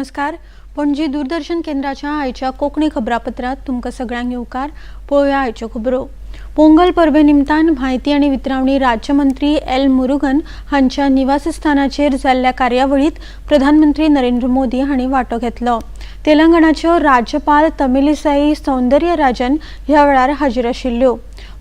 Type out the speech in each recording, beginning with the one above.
नमस्कार. पणजी दूरदर्शन केंद्राच्या आयच्या कोंकणी खबरापत्रांत तुमकां सगळ्यांक येवकार. पळोवया आयच्यो खबरो. पोंगल परबे निमतान म्हायती आनी वितरावणी राज्यमंत्री एल मुरुगन हांच्या निवासस्थानाचेर जाल्ल्या कार्यावळीत प्रधानमंत्री नरेंद्र मोदी हांणी वांटो घेतलो. तेलंगणाच्यो राज्यपाल तमिलिसाई सौंदर्यराजन ह्या वेळार हाजीर आशिल्ल्यो.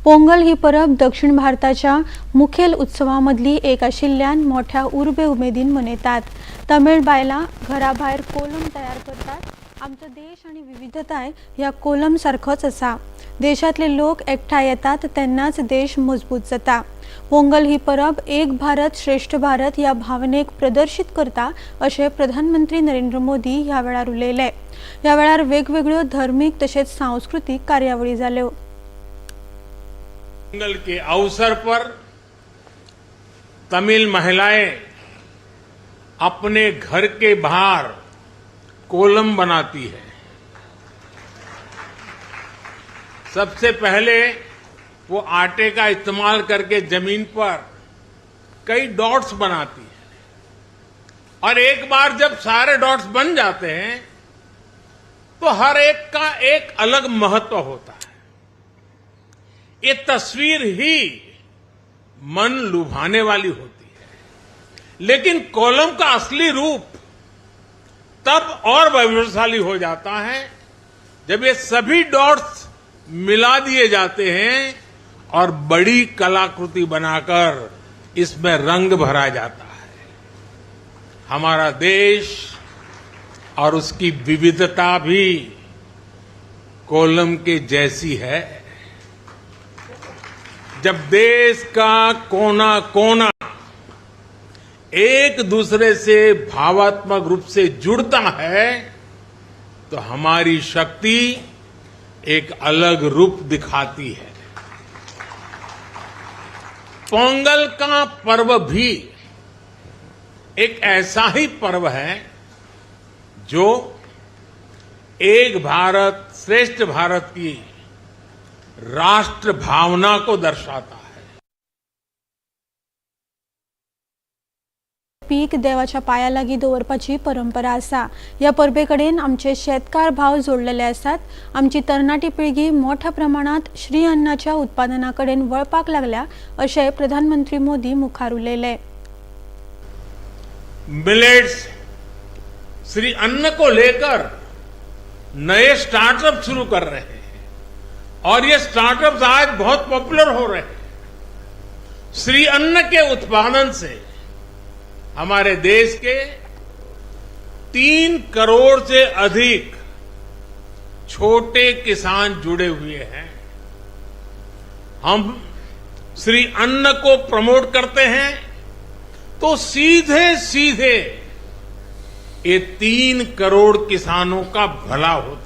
पोंगल ही परब दक्षिण भारताच्या मुखेल उत्सवां मदली एक आशिल्ल्यान मोठ्या उर्बे उमेदीन मनयतात. तमिळ बायलां घरा भायर कोलम तयार करतात. आमचो देश आनी विविधताय ह्या कोलम सारकोच आसा. देशांतले लोक एकठांय येतात तेन्नाच देश मजबूत जाता. पोंगल ही परब एक भारत श्रेष्ठ भारत ह्या भावनेक प्रदर्शीत करता, अशें प्रधानमंत्री नरेंद्र मोदी ह्या वेळार उलयले. ह्या वेळार वेगवेगळ्यो धर्मीक तशेंच सांस्कृतीक कार्यावळी जाल्यो. पोंगल के अवसर पर तमिल महिलाएं अपने घर के बाहर कोलम बनाती है। सबसे पहले वो आटे का इस्तेमाल करके जमीन पर कई डॉट्स बनाती है और एक बार जब सारे डॉट्स बन जाते हैं तो हर एक का एक अलग महत्व होता है। ये तस्वीर ही मन लुभाने वाली होती है, लेकिन कोलम का असली रूप तब और वैभवशाली हो जाता है जब ये सभी डॉट्स मिला दिए जाते हैं और बड़ी कलाकृति बनाकर इसमें रंग भरा जाता है। हमारा देश और उसकी विविधता भी कोलम के जैसी है। जब देश का कोना कोना एक दूसरे से भावात्मक रूप से जुड़ता है तो हमारी शक्ति एक अलग रूप दिखाती है। पोंगल का पर्व भी एक ऐसा ही पर्व है जो एक भारत श्रेष्ठ भारत की राष्ट्र भावना को दर्शाता है। पीक देवाच्या पाया लागीं दवरपाची परंपरा आसा. ह्या परबे कडेन आमचे शेतकार भाव जोडलेले आसात. आमची तरणाटी पिळगी मोठ्या प्रमाणात श्री अन्नाच्या उत्पादना कडेन वळपाक लागल्या, अशें प्रधानमंत्री मोदी मुखार उलयले. मिलेट्स, श्री अन्न को लेकर नए स्टार्टअप शुरू कर रहे हैं और ये स्टार्टअप्स आज बहुत पॉपुलर हो रहे हैं। श्री अन्न के उत्पादन से हमारे देश के 3 करोड़ से अधिक छोटे किसान जुड़े हुए हैं। हम श्री अन्न को प्रमोट करते हैं तो सीधे सीधे ये 3 करोड़ किसानों का भला होता है।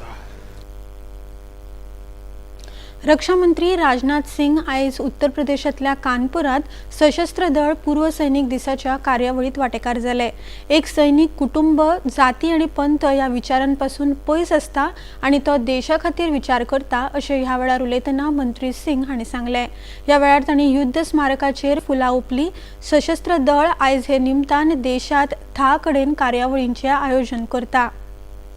रक्षा मंत्री राजनाथ सिंग आयज उत्तर प्रदेशांतल्या कानपुरात सशस्त्र दळ पूर्व सैनिक दिसाच्या कार्यावळीत वांटेकार जाले. एक सैनिक कुटुंब, जाती आनी पंथ ह्या विचारांपासून पयस आसता आनी तो देशा खातीर विचार करता, अशें ह्या वेळार उलयतना मंत्री सिंग हांणी सांगलें. ह्या वेळार तांणी युद्ध स्मारकाचेर फुलां ओंपली. सशस्त्र दळ आयज हे निमतान देशांत 10 कडेन कार्यावळींचें आयोजन करता.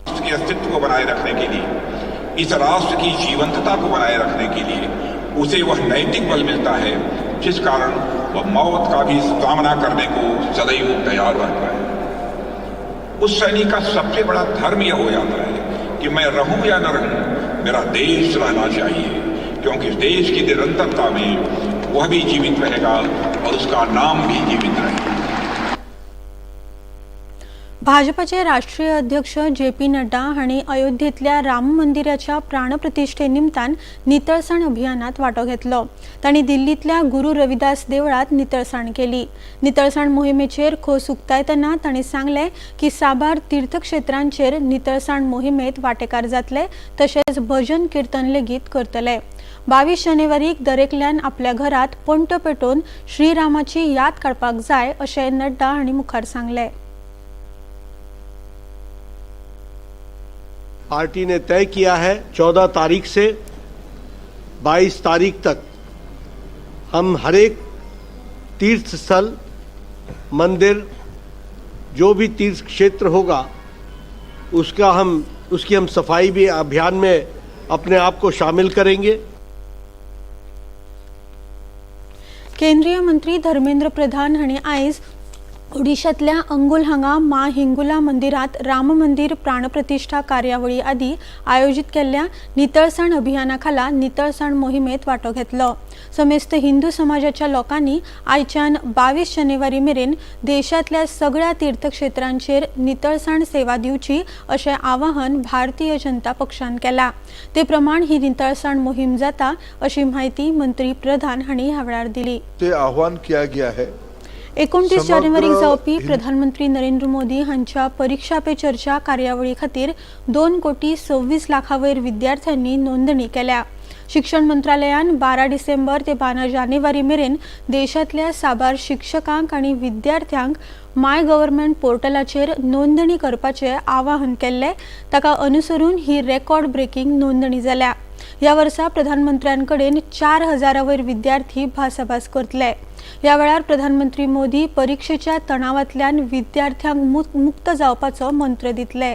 राष्ट्र के अस्तित्व को बनाए रखने के लिए, इस राष्ट्र की जीवंतता को बनाए रखने के लिए उसे वह नैतिक बल मिलता है जिस कारण वह मौत का भी सामना करने को सदैव तैयार रहता है। उस सैनिक का सबसे बड़ा धर्म यह हो जाता है कि मैं रहूं या न रहूं, मेरा देश रहना चाहिए, क्योंकि इस देश की निरंतरता में वह भी जीवित रहेगा और उसका नाम भी जीवित रहेगा। भाजपाचे राष्ट्रीय अध्यक्ष जे पी नड्डा हांणी अयोध्येंतल्या राम मंदिराच्या प्राणप्रतिश्ठे निमतान नितळसाण अभियानात वांटो घेतलो. तांणी दिल्लींतल्या गुरू रविदास देवळांत नितळसाण केली. नितळसाण मोहिमेचेर खोस उक्तायतना तांणी सांगलें की साबार तीर्थक्षेत्रांचेर नितळसाण मोहिमेत वांटेकार जातले, तशेंच भजन किर्तन लेगीत करतले. 22 जानेवारीक दरेकल्यान आपल्या घरात पणटो पेटोवन श्रीरामाची याद काडपाक जाय, अशें नड्डा हांणी मुखार सांगलें. पार्टी ने तय किया है, 14 तारीख से 22 तारीख तक हम हर एक तीर्थ स्थल, मंदिर, जो भी तीर्थ क्षेत्र होगा, उसका हम उसकी हम सफाई भी अभियान में अपने आप को शामिल करेंगे। केंद्रीय मंत्री धर्मेंद्र प्रधान हांणी आयज ओडिशांतल्या अंगुल हांगा मा हिंगुला मंदिरांत राम मंदिर प्राणप्रतिश्ठा कार्यावळी आदी आयोजीत केल्ल्या नितळसाण अभियाना खाला नितळसाण मोहिमेत वांटो घेतलो। समेस्त हिंदू समाजाच्या लोकांनी आयच्यान 22 जानेवारी मेरेन देशांतल्या सगळ्या तीर्थक्षेत्रांचेर नितळसाण सेवा दिवची अशें आवाहन भारतीय जनता पक्षान केलां। ते प्रमाण ही नितळसाण मोहीम जाता अशी म्हायती मंत्री प्रधान हांणी ह्या वेळार दिली। ते आह्वान किया गया है। 29 समग्र जानेवारीक जावपी प्रधानमंत्री नरेंद्र मोदी हांच्या परिक्षा पे चर्चा कार्यावळी खातीर 2 कोटी 26 लाखां वयर विद्यार्थ्यांनी नोंदणी केल्या। शिक्षण मंत्रालयान 12 डिसेंबर ते 12 जानेवारी मेरेन देशांतल्या साबार शिक्षकांक आनी विद्यार्थ्यांक माय गव्हर्नमेंट पोर्टलाचेर नोंदणी करपाचें आवाहन केल्लें। ताका अनुसरून ही रेकॉर्ड ब्रेकिंग नोंदणी जाल्या। ह्या वर्सा प्रधानमंत्र्यांकडेन 4000 वयर विद्यार्थी भासाभास करतले। ह्या वेळार प्रधानमंत्री मोदी परिक्षेच्या तणावांतल्यान विद्यार्थ्यांक मुक्त जावपाचो मंत्र दितले।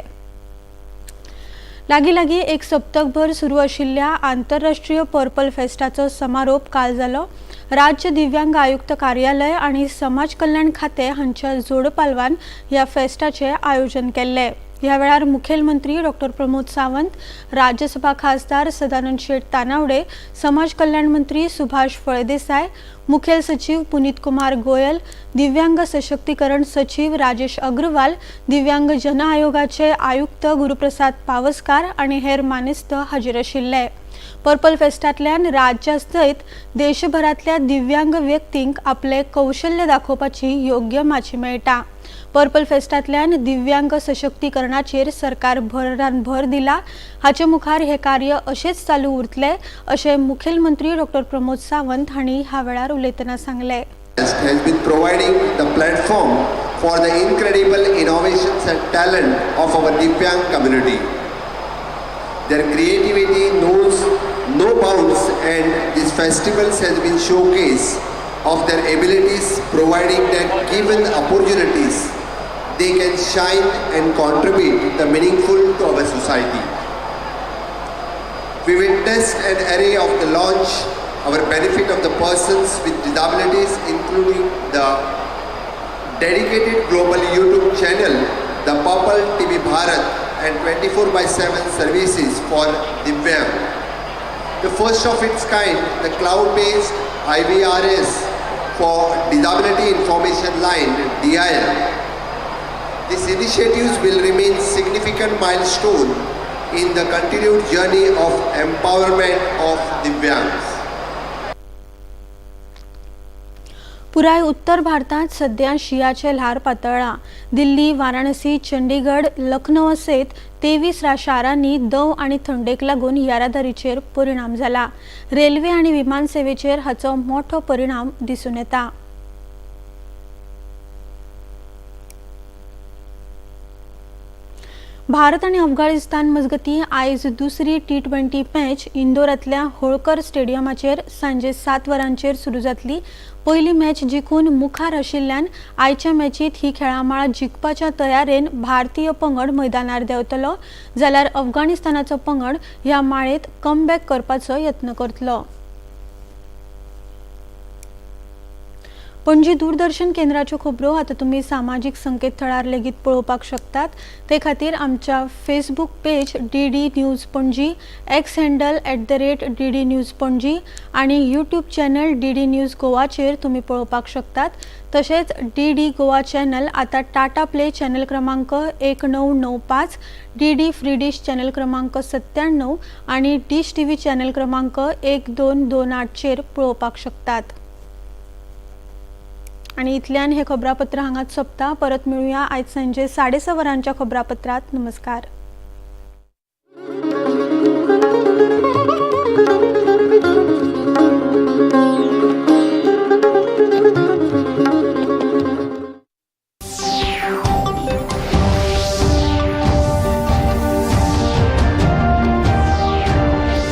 लागीं लागीं एक सप्तकभर सुरू आशिल्ल्या आंतरराष्ट्रीय पर्पल फेस्टाचो समारोप काल जालो। राज्य दिव्यांग आयुक्त कार्यालय आनी समाज कल्याण खातें हांच्या जोडपालवान ह्या फेस्टाचें आयोजन केल्लें। ह्या वेळार मुखेलमंत्री डॉक्टर प्रमोद सावंत, राज्यसभा खासदार सदानंद शेट तानावडे, समाज कल्याण मंत्री सुभाष फळदेसाय, मुखेल सचिव पुनीत कुमार गोयल, दिव्यांग सशक्तीकरण सचिव राजेश अग्रवाल, दिव्यांग जन आयोगाचे आयुक्त गुरुप्रसाद पावसकार आनी हेर मानेस्त हाजीर आशिल्ले। पर्पल फेस्टांतल्यान राज्या सयत देशभरांतल्या दिव्यांग व्यक्तींक आपले कौशल्य दाखोवपाची योग्य माची मेळटा। पर्पल फेस्टांतल्यान दिव्यांग सशक्तीकरणाचेर सरकार भरान भर दिला। हाचे मुखार हे कार्य अशेंच चालू उरतले अशें मुखेलमंत्री डॉक्टर प्रमोद सावंत हांणी ह्या वेळार उलयतना सांगलें। Has been providing the platform for the incredible innovations and talent of our Divyang community. Their creativity knows no bounds, and this festivals has been showcase of their abilities, providing that given opportunities, they can shine and contribute the meaningful to our society. We witnessed an array of the launch our benefit of the persons with disabilities, including the dedicated global YouTube channel, the Purple TV Bharat, and 24 by 7 services for Divyang. The first of its kind, the cloud-based IVRS for Disability Information Line, DIL. These initiatives will remain significant milestone in the continued journey of empowerment of Divyangs. पुराय उत्तर भारतांत सध्या शिंयाचें ल्हार पातळ्ळां। दिल्ली, वाराणसी, चंडीगड, लखनौ सयत 23 शारांनी दंव आनी थंडेक लागून येरादारीचेर परिणाम जाला। रेल्वे आनी विमान सेवेचेर हाचो मोठो परिणाम दिसून येता। भारत आनी अफगाणिस्तान मजगतीं आयज दुसरी टी 20 मॅच इंदोरांतल्या होळकर स्टेडियमाचेर सांजे 7 वरांचेर सुरू जातली। पयली मॅच जिखून मुखार आशिल्ल्यान आयच्या मॅचीत ही खेळामाळ जिखपाच्या तयारेन भारतीय पंगड मैदानार देंवतलो, जाल्यार अफगाणिस्तानाचो पंगड ह्या माळेत कमबॅक करपाचो यत्न करतलो। पणजी दूरदर्शन केंद्राच्यो खबरो आतां तुमी सामाजीक संकेतथळार लेगीत पळोवपाक शकतात। ते खातीर आमच्या Facebook page DD news Panaji, x handle @DDNews Panaji आनी यूट्यूब चॅनल डीडी न्यूज गोवाचेर तुमी पळोवपाक शकतात। तशेंच डीडी गोवा चॅनल आतां टाटा प्ले चॅनल क्रमांक 1995, डीडी फ्री डिश चॅनल क्रमांक 97 आनी डिश टीव्ही चॅनल क्रमांक 1228चेर पळोवपाक शकतात। आणि इतल्यान हे खबरापत्र हांगाच सोंपता। परत मेळुया आयज सांजे 6:30 वरांच्या खबरापत्रात। नमस्कार।